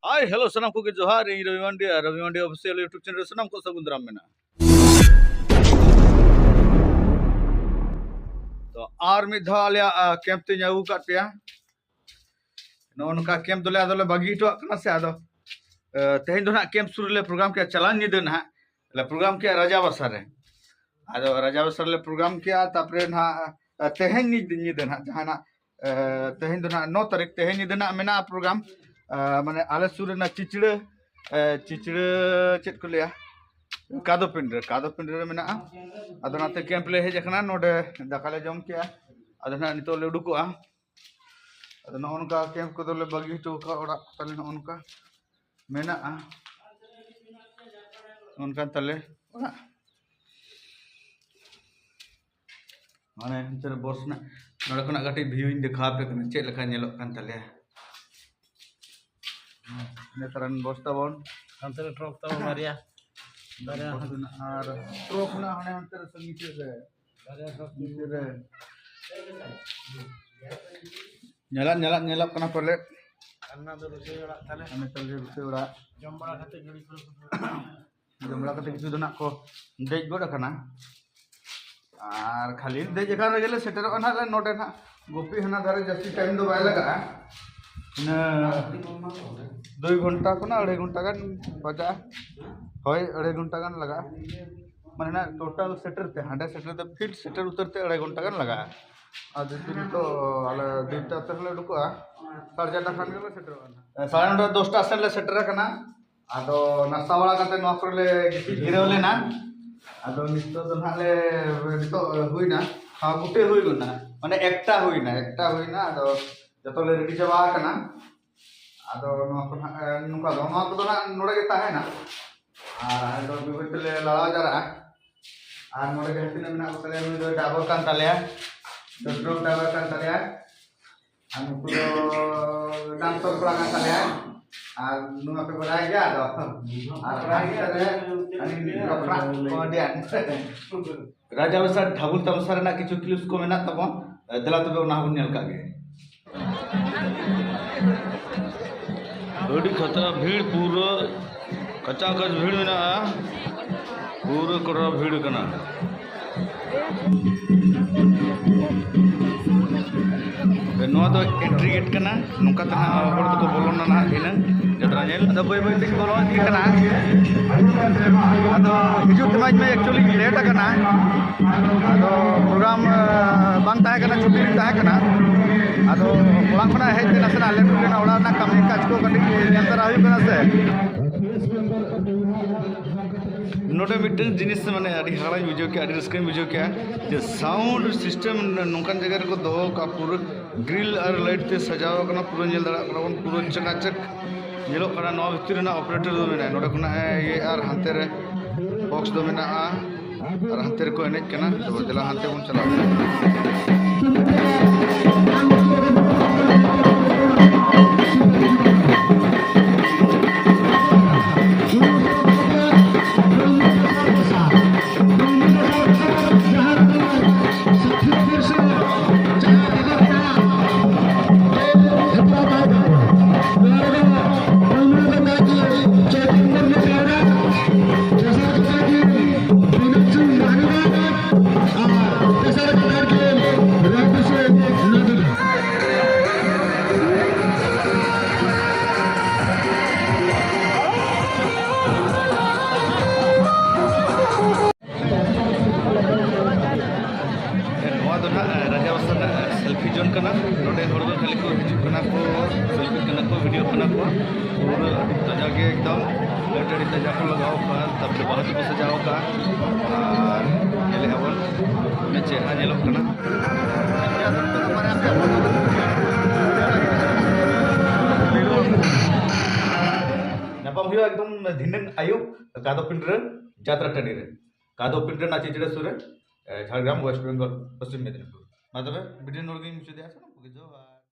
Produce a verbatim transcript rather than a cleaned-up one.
ᱦᱟᱭ, hello, ᱥᱟᱱᱟᱢ ᱠᱚᱜᱮ ᱡᱚᱦᱟᱨ᱾ ᱤᱧ ᱨᱚᱵᱤ ᱢᱟᱱᱰᱤ ᱟᱨ ᱨᱚᱵᱤ ᱢᱟᱱᱰᱤ ᱚᱯᱷᱤᱥᱤᱭᱟᱞ YouTube ᱪᱮᱱᱮᱞ ᱨᱮ ᱥᱟᱱᱟᱢ ᱠᱚ ᱥᱟᱹᱜᱩᱱ ᱫᱟᱨᱟᱢ ᱢᱮᱱᱟᱜᱼᱟ᱾ ᱛᱚ, ᱟᱨ ᱢᱤᱫ ᱫᱷᱟᱣ ᱟᱞᱮᱭᱟᱜ, ᱟ, ᱠᱮᱢᱯ ᱛᱮᱧ ᱟᱹᱜᱩ ᱟᱠᱟᱫ ᱯᱮᱭᱟ᱾ ᱱᱚᱜᱼᱚ ᱱᱚᱝᱠᱟ ᱠᱮᱢᱯ ᱫᱚᱞᱮ ᱟᱫᱚᱞᱮ ᱵᱟᱹᱜᱤ ᱦᱚᱴᱚᱣᱟᱜ ᱠᱟᱱᱟ ᱥᱮ᱾ ᱟᱫᱚ, ᱮ, ᱛᱮᱦᱮᱧ ᱫᱚ ᱱᱟᱦᱟᱜ ᱠᱮᱢᱯ ᱥᱩᱨ ᱨᱮᱞᱮ ᱯᱨᱳᱜᱨᱟᱢ ᱠᱮᱜᱼᱟ, ᱪᱟᱞᱟᱣ ᱧᱤᱫᱟᱹ ᱱᱟᱦᱟᱜ ᱞᱮ ᱯᱨᱳᱜᱨᱟᱢ ᱠᱮᱜᱼᱟ ᱨᱟᱡᱟ ᱵᱟᱥᱟ ᱨᱮ᱾ ᱟᱫᱚ ᱨᱟᱡᱟ ᱵᱟᱥᱟ ᱨᱮᱞᱮ ᱯᱨᱳᱜᱨᱟᱢ ᱠᱮᱜᱼᱟ, ᱛᱟᱯᱚᱨᱮ ᱱᱟᱦᱟᱜ, ᱮ, ᱛᱮᱦᱮᱧ ᱧᱤᱫ-, ᱧᱤᱫᱟᱹ ᱱᱟᱦᱟᱜ ᱡᱟᱦᱟᱸ ᱱᱟᱜ, ᱮ, ᱛᱮᱦᱮᱧ ᱫᱚ ᱱᱟᱦᱟᱜ ᱱᱚ ᱛᱟᱹᱨᱤᱠᱷ, ᱛᱮᱦᱮᱧ ᱧᱤᱫᱟᱹ ᱱᱟᱦᱟᱜ ᱢᱮᱱᱟᱜᱼᱟ ᱯᱨᱳᱜᱨᱟᱢ, ᱮ, ᱢᱟᱱᱮ ᱟᱞᱮ ᱥᱩᱨ ᱨᱮᱱᱟᱜ ᱪᱤᱪᱲᱟᱹ, ᱮ, ᱪᱤᱪᱲᱟᱹ ᱪᱮᱫ ᱠᱚ ᱞᱟᱹᱭᱟ, ᱠᱟᱫᱚ ᱯᱤᱸᱰᱟᱹ, ᱠᱟᱫᱚ ᱯᱤᱸᱰᱟᱹ ᱨᱮ ᱢᱮᱱᱟᱜᱼᱟ᱾ ᱟᱫᱚ ᱚᱱᱟᱛᱮ ᱠᱮᱢᱯ ᱞᱮ ᱦᱮᱡ ᱟᱠᱟᱱᱟ, ᱱᱚᱰᱮ ᱫᱟᱠᱟ ᱞᱮ ᱡᱚᱢ ᱠᱮᱜᱼᱟ᱾ ᱟᱫᱚ ᱱᱟᱦᱟᱜ ᱱᱤᱛᱚᱜ ᱞᱮ ᱩᱰᱩᱠᱚᱜᱼᱟ᱾ ᱟᱫᱚ ᱱᱚᱜᱼᱚ ᱱᱚᱝᱠᱟ ᱠᱮᱢᱯ ᱠᱚᱫᱚᱞᱮ ᱵᱟᱹᱜᱤ ᱦᱚᱴᱚ ᱠᱟᱜᱼᱟ, ᱚᱲᱟᱜ ᱛᱟᱞᱮ ᱱᱚᱜᱼᱚ ᱱᱚᱝᱠᱟ ᱢᱮᱱᱟᱜᱼᱟ᱾ ᱚᱱᱠᱟᱱ ᱛᱟᱞᱮ ᱚᱲᱟᱜ᱾ ᱢᱟᱱᱮ ᱚᱱᱛᱮ ᱨᱮ ᱵᱚᱥ ᱨᱮᱱᱟᱜ, ᱱᱚᱰᱮ ᱠᱷᱚᱱᱟᱜ ᱠᱟᱹᱴᱤᱡ ᱵᱷᱤᱭᱩᱧ ᱫᱮᱠᱷᱟᱣ ᱟᱯᱮ ᱠᱟᱱᱟ, ᱪᱮᱫ ᱞᱮᱠᱟ ᱧᱮᱞᱚᱜ ᱠᱟᱱ ᱛᱟᱞᱮᱭᱟ᱾ ᱱᱮᱛᱟᱨᱟᱱ ᱵᱚᱥ ᱛᱟᱵᱚᱱ᱾ ᱦᱟᱱᱛᱮ ᱨᱮ ᱴᱨᱚᱠ ᱛᱟᱵᱚᱱ ᱵᱟᱨᱭᱟ᱾ ᱵᱟᱨᱭᱟ ᱵᱚᱥ ᱨᱮᱱᱟᱜ ᱟᱨ ᱴᱨᱚᱠ ᱨᱮᱱᱟᱜ ᱦᱟᱱᱮ ᱚᱱᱛᱮ ᱨᱮ ᱥᱟᱺᱜᱤᱧ ᱥᱮᱫ ᱨᱮ᱾ ᱵᱟᱨᱭᱟ ᱴᱨᱚᱠ᱾ ᱵᱷᱤᱛᱤᱨ ᱨᱮ᱾ ᱧᱮᱞᱚᱜ, ᱧᱮᱞᱚᱜ, ᱧᱮᱞᱚᱜ ᱠᱟᱱᱟ ᱯᱟᱞᱮᱫ᱾ ᱟᱨ ᱚᱱᱟ ᱫᱚ ᱨᱩᱥᱟᱹᱭ ᱚᱲᱟᱜ ᱛᱟᱞᱮ᱾ ᱟᱨ ᱱᱤᱛᱚᱜ ᱜᱮ ᱨᱩᱥᱟᱹᱭ ᱚᱲᱟᱜ᱾ ᱡᱚᱢ ᱵᱟᱲᱟ ᱠᱟᱛᱮ ᱜᱟᱹᱰᱤ ᱠᱚᱨᱮ ᱠᱚ ᱡᱚᱢ ᱵᱟᱲᱟ ᱠᱟᱛᱮ ᱠᱤᱪᱷᱩ ᱫᱚ ᱱᱟᱜ ᱠᱚ ᱫᱮᱡ ᱜᱚᱫ ᱟᱠᱟᱱᱟ᱾ ᱟᱨ ᱠᱷᱟᱹᱞᱤ ᱫᱮᱡ ᱟᱠᱟᱱ ᱨᱮᱜᱮ ᱞᱮ ᱥᱮᱴᱮᱨᱚᱜᱼᱟ ᱱᱟᱜ ᱞᱮ ᱱᱚᱰᱮ ᱱᱟᱜ᱾ ᱜᱩᱯᱤ ᱦᱟᱱᱟ ᱫᱷᱟᱨᱮ ᱡᱟᱹᱥᱛᱤ ᱴᱟᱭᱤᱢ ᱫᱚ ᱵᱟᱭ ᱞᱟᱜᱟᱜᱼᱟ᱾ ᱤᱱᱟᱹ ᱫᱩᱭ ᱜᱷᱚᱱᱴᱟ ᱠᱷᱚᱱᱟᱜ ᱟᱹᱲᱟᱹᱭ ᱜᱷᱚᱱᱴᱟ ᱜᱟᱱ ᱵᱟᱡᱟᱜᱼᱟ᱾ ᱦᱳᱭ, ᱟᱹᱲᱟᱹᱭ ᱜᱷᱚᱱᱴᱟ ᱜᱟᱱ ᱞᱟᱜᱟᱜᱼᱟ᱾ ᱢᱟᱱᱮ ᱱᱟᱜ ᱴᱳᱴᱟᱞ ᱥᱮᱴᱮᱨ ᱛᱮ, ᱦᱟᱸᱰᱮ ᱥᱮᱴᱮᱨ ᱛᱮ, ᱯᱷᱤᱞᱰ ᱥᱮᱴᱮᱨ ᱩᱛᱟᱹᱨ ᱛᱮ ᱟᱹᱲᱟᱹᱭ ᱜᱷᱚᱱᱴᱟ ᱜᱟᱱ ᱞᱟᱜᱟᱜᱼᱟ᱾ ᱟᱨ ᱡᱩᱫᱤ ᱱᱤᱛᱚᱜ ᱟᱞᱮ ᱫᱩᱭᱴᱟ ᱩᱛᱟᱹᱨ ᱞᱮ ᱩᱰᱩᱠᱚᱜᱼᱟ, ᱥᱟᱲᱮ ᱪᱟᱨᱴᱟ ᱠᱷᱟᱱ ᱜᱮᱞᱮ ᱥᱮᱴᱮᱨᱚᱜᱼᱟ ᱱᱟᱜ᱾ ᱥᱟᱲᱮ ᱱᱚᱴᱟ, ᱫᱚᱥᱴᱟ ᱥᱮᱫ ᱞᱮ ᱥᱮᱴᱮᱨ ᱟᱠᱟᱱᱟ᱾ ᱟᱫᱚ ᱱᱟᱥᱛᱟ ᱵᱟᱲᱟ ᱠᱟᱛᱮ ᱱᱚᱣᱟ ᱠᱚᱨᱮ ᱞᱮ ᱜᱤᱛᱤᱡ ᱡᱤᱨᱟᱹᱣ ᱞᱮᱱᱟ᱾ ᱟᱫᱚ ᱱᱤᱛᱚᱜ ᱫᱚ ᱱᱟᱦᱟᱜ ᱞᱮ, ᱱᱤᱛᱚᱜ ᱦᱩᱭᱱᱟ, ᱦᱟᱸ, ᱜᱩᱴᱟᱹ ᱦᱩᱭ ᱜᱚᱫ ᱱᱟ, ᱢᱟᱱᱮ ᱮᱠᱴᱟ ᱦᱩᱭᱱᱟ, ᱮᱠᱴᱟ ᱦᱩᱭᱱᱟ᱾ ᱟᱫᱚ ᱡᱚᱛᱚ ᱞᱮ ᱨᱮᱰᱤ ᱪᱟᱵᱟ ᱟᱠᱟᱱᱟ᱾ ᱟᱫᱚ ᱱᱚᱣᱟ ᱠᱚ ᱱᱟᱦᱟᱜ, ᱮ, ᱱᱚᱝᱠᱟ ᱫᱚ, ᱱᱚᱣᱟ ᱠᱚᱫᱚ ᱱᱟᱦᱟᱜ ᱱᱚᱰᱮ ᱜᱮ ᱛᱟᱦᱮᱱᱟ᱾ ᱟᱨ ᱟᱞᱮ ᱫᱚ ᱵᱟᱹᱭ ᱵᱟᱹᱭ ᱛᱮᱞᱮ ᱞᱟᱲᱟᱣ ᱡᱟᱣᱨᱟᱜᱼᱟ᱾ ᱟᱨ ᱱᱚᱰᱮ ᱡᱟᱦᱟᱸ ᱛᱤᱱᱟᱹᱜ ᱢᱮᱱᱟᱜ ᱠᱚ ᱛᱟᱞᱮᱭᱟ, ᱱᱩᱭ ᱫᱚ ᱰᱨᱟᱭᱵᱷᱟᱨ ᱠᱟᱱ ᱛᱟᱞᱮᱭᱟ, ᱰᱨᱳᱱ ᱰᱨᱟᱭᱵᱷᱟᱨ ᱠᱟᱱ ᱛᱟᱞᱮᱭᱟ᱾ ᱟᱨ ᱱᱩᱠᱩ ᱫᱚ ᱰᱟᱱᱥᱚᱨ ᱠᱚᱲᱟ ᱠᱟᱱ ᱛᱟᱞᱮᱭᱟ᱾ ᱟᱨ ᱱᱚᱣᱟ ᱯᱮ ᱵᱟᱲᱟᱭ ᱜᱮᱭᱟ ᱟᱫᱚ? ᱟᱨ ᱚᱱᱟ ᱵᱤᱥᱚᱭ ᱨᱮ ᱟᱹᱞᱤᱧ ᱨᱚᱯᱷᱟ ᱠᱚᱢᱮᱰᱤᱭᱟᱱ᱾ ᱨᱟᱡᱟ ᱵᱟᱥᱟ ᱰᱷᱟᱵᱩᱞ ᱛᱟᱢᱥᱟ ᱨᱮᱱᱟᱜ ᱠᱤᱪᱷᱩ clips ᱠᱚ ᱢᱮᱱᱟᱜ ᱛᱟᱵᱚᱱ, ᱫᱮᱞᱟ ᱛᱚᱵᱮ ᱚᱱᱟ ᱦᱚᱸᱵᱚᱱ ᱧᱮᱞ ᱠᱟᱜ ᱜᱮ᱾ ᱟᱹᱰᱤ ᱠᱷᱟᱛᱨᱟ ᱵᱷᱤᱲ, ᱯᱩᱨᱟᱹ ᱠᱟᱪᱟ ᱠᱟᱪ ᱵᱷᱤᱲ ᱢᱮᱱᱟᱜᱼᱟ, ᱯᱩᱨᱟᱹ ᱠᱚᱨᱟ ᱵᱷᱤᱲ ᱠᱟᱱᱟ᱾ ᱱᱚᱣᱟ ᱫᱚ entry gate ᱠᱟᱱᱟ, ᱱᱚᱝᱠᱟ ᱛᱮ ᱱᱟᱦᱟᱜ ᱦᱚᱲ ᱫᱚᱠᱚ ᱵᱚᱞᱚᱱᱟ ᱱᱟᱦᱟᱜ ᱵᱷᱤᱱᱟᱹ ᱡᱟᱛᱨᱟ ᱧᱮᱞ᱾ ᱟᱫᱚ ᱵᱟᱹᱭ ᱵᱟᱹᱭ ᱛᱮᱧ ᱵᱚᱞᱚ ᱤᱫᱤᱜ ᱠᱟᱱᱟ᱾ ᱟᱫᱚ ᱦᱤᱡᱩᱜ ᱛᱮᱢᱟ ᱤᱧ ᱢᱟ actually late ᱟᱠᱟᱱᱟ, ᱟᱫᱚ program, ᱟᱸ, ᱵᱟᱝ ᱛᱟᱦᱮᱸ ᱠᱟᱱᱟ, ᱪᱷᱩᱴᱤ ᱨᱤᱧ ᱛᱟᱦᱮᱸ ᱠᱟᱱᱟ᱾ ᱟᱫᱚ ᱚᱲᱟᱜ ᱠᱷᱚᱱᱟᱜ ᱦᱮᱡ ᱛᱮ ᱱᱟᱥᱮᱱᱟᱜ late ᱦᱩᱭ ᱞᱮᱱᱟ, ᱚᱲᱟᱜ ᱨᱮᱱᱟᱜ ᱠᱟᱹᱢᱤ ᱠᱟᱡᱽ ᱠᱚ ᱠᱟᱹᱴᱤᱡ ᱧᱮᱞ ᱫᱟᱨᱟ ᱦᱩᱭᱩᱜ ᱠᱟᱱᱟ ᱥᱮ᱾ ᱱᱚᱰᱮ ᱢᱤᱫᱴᱟᱝ ᱡᱤᱱᱤᱥ ᱢᱟᱱᱮ ᱟᱹᱰᱤ ᱦᱟᱦᱟᱲᱟᱧ ᱵᱩᱡᱷᱟᱹᱣ ᱠᱮᱜᱼᱟ, ᱟᱹᱰᱤ ᱨᱟᱹᱥᱠᱟᱹᱧ ᱵᱩᱡᱷᱟᱹᱣ ᱠᱮᱜᱼᱟ ᱡᱮ sound system ᱱᱚᱝᱠᱟᱱ ᱡᱟᱭᱜᱟ ᱨᱮᱠᱚ ᱫᱚᱦᱚ ᱠᱟᱜᱼᱟ, ᱯᱩᱨᱟᱹ grill ᱟᱨ light ᱛᱮ ᱥᱟᱡᱟᱣ ᱟᱠᱟᱱᱟ, ᱯᱩᱨᱟᱹ ᱧᱮᱞ ᱫᱟᱲᱮᱭᱟᱜ ᱠᱟᱱᱟ ᱵᱚᱱ, ᱯᱩᱨᱟᱹ ᱪᱟᱠᱟᱪᱟᱠ ᱧᱮᱞᱚᱜ ᱠᱟᱱᱟ᱾ ᱱᱚᱣᱟ ᱵᱷᱤᱛᱤᱨ ᱨᱮᱱᱟᱜ operator ᱫᱚ ᱢᱮᱱᱟᱭᱟ, ᱱᱚᱰᱮ ᱠᱷᱚᱱᱟᱜ ᱮ ᱤᱭᱟᱹᱭᱮᱜᱼᱟ ᱟᱨ ᱦᱟᱱᱛᱮ ᱨᱮ box ᱫᱚ ᱢᱮᱱᱟᱜᱼᱟ ᱟᱨ ᱦᱟᱱᱛᱮ ᱨᱮᱠᱚ ᱮᱱᱮᱡ ᱠᱟᱱᱟ᱾ ᱛᱚᱵᱮ ᱫᱮᱞᱟ ᱦᱟᱱᱛᱮ ᱵᱚᱱ ᱪᱟᱞᱟᱜᱼᱟ᱾ ᱱᱚᱣᱟ ᱫᱚ ᱱᱟᱦᱟᱜ ᱨᱟᱡᱟ ᱵᱟᱥᱟ ᱨᱮᱱᱟᱜ selfie zone ᱠᱟᱱᱟ᱾ ᱱᱚᱰᱮ ᱦᱚᱲ ᱫᱚ ᱠᱷᱟᱹᱞᱤ ᱠᱚ ᱦᱤᱡᱩᱜ ᱠᱟᱱᱟ ᱠᱚ, selfie ᱠᱟᱱᱟ ᱠᱚ, video ᱠᱟᱱᱟ ᱠᱚ᱾ ᱯᱩᱨᱟᱹ ᱟᱹᱰᱤ ᱛᱟᱡᱟ ᱜᱮ ᱮᱠᱫᱚᱢ, light ᱟᱹᱰᱤ ᱛᱟᱡᱟ ᱠᱚ ᱞᱟᱜᱟᱣ ᱠᱟᱜᱼᱟ, ᱛᱟᱨᱯᱚᱨᱮ ᱵᱟᱦᱟ ᱛᱮᱠᱚ ᱥᱟᱡᱟᱣ ᱠᱟᱜᱼᱟ᱾ ᱟᱨ ᱧᱮᱞᱮᱫᱼᱟ ᱵᱚᱱ ᱛᱤᱱᱟᱹᱜ ᱪᱮᱦᱨᱟ ᱧᱮᱞᱚᱜ ᱠᱟᱱᱟ᱾ ᱧᱟᱯᱟᱢ ᱦᱩᱭᱩᱜᱼᱟ ᱮᱠᱫᱚᱢ ᱫᱷᱤᱱᱟᱹᱝ ᱟᱹᱭᱩᱵ ᱠᱟᱫᱚ ᱯᱤᱸᱰᱨᱟᱹ ᱡᱟᱛᱨᱟ ᱴᱟᱺᱰᱤ ᱨᱮ, ᱠᱟᱫᱚ ᱯᱤᱸᱰᱨᱟᱹ ᱱᱟᱪᱤ ᱪᱮᱲᱮ ᱥᱩᱨ ᱨᱮ, ᱮ, ᱡᱷᱟᱲᱜᱨᱟᱢ, West Bengal, ᱯᱚᱥᱪᱤᱢ ᱢᱮᱫᱤᱱᱤᱯᱩᱨ᱾ ᱢᱟ ᱛᱚᱵᱮ video ᱱᱚᱰᱮ ᱜᱤᱧ ᱢᱩᱪᱟᱹᱫᱮᱜᱼᱟ᱾ ᱥᱟᱱᱟᱢ ᱠᱚᱜᱮ ᱡᱚᱦᱟᱨ᱾